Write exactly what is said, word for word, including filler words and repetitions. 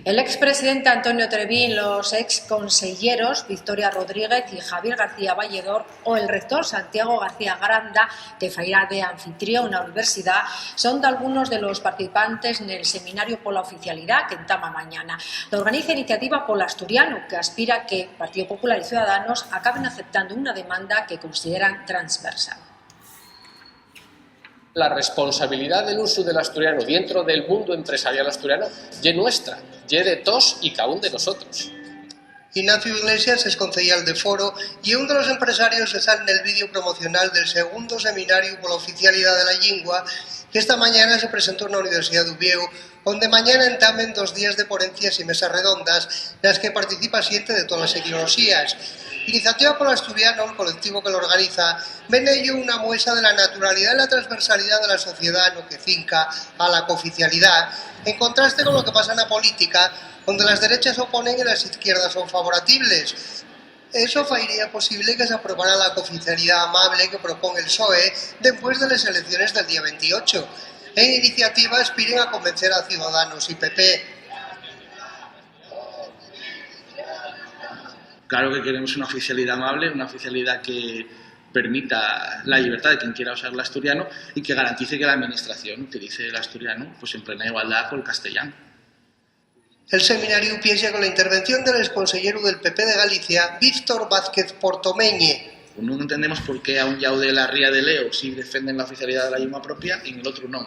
El expresidente Antonio Trevín, los ex conseyeros Victoria Rodríguez y Javier García Valledor o el rector Santiago García Granda, que fairá de anfitrión na universidá, son dalgunos de los participantes nel seminario pola oficialidá, que entama mañana. Lo organiza Iniciativa pol Asturianu, que aspira que Partido Popular y Ciudadanos acaben aceptando una demanda que consideran transversal. La responsabilidá del usu del asturianu dientro del mundu empresarial asturianu ye nuestra, ye de tos y caún de nosotros. Ignacio Iglesias es conceyal de Foro y un de los empresarios que sal nel vídeo promocional del segundo seminariu pola oficialidá de la llingua, que esta mañana se presentó na Universidá d'Uviéu, onde mañana entamen dos días de ponencias y mesas redondas nas que participa xente de tolas ideoloxías. Iniciativa pol Asturianu, el colectivo que l'organiza, ve nello una muesa de la naturalidá y la transversalidá de la sociedá no que cinca a la cooficialidá, en contraste con lo que pasa na política, onde las derechas s'oponen y las izquierdas son favoratibles. Eso fairía posible que s'aprobara la cooficialidá amable que propón el PSOE dempués de les elecciones del día veintiocho. En Iniciativa aspiren a convencer a Ciudadanos y PP. Claro que queremos una oficialidá amable, una oficialidá que permita la llibertá de quien quiera usar l'asturianu y que garantice que l'administración utilice l'asturianu, pues, en plena igualdá col castellán. El seminariu pienxa con la intervención del exconseyeru del PP de Galicia, Víctor Vázquez Portomeñe. Nun entendemos por qué a un llau de la ría del Eo sí defenden la oficialidá de la llingua propia y nel otru non.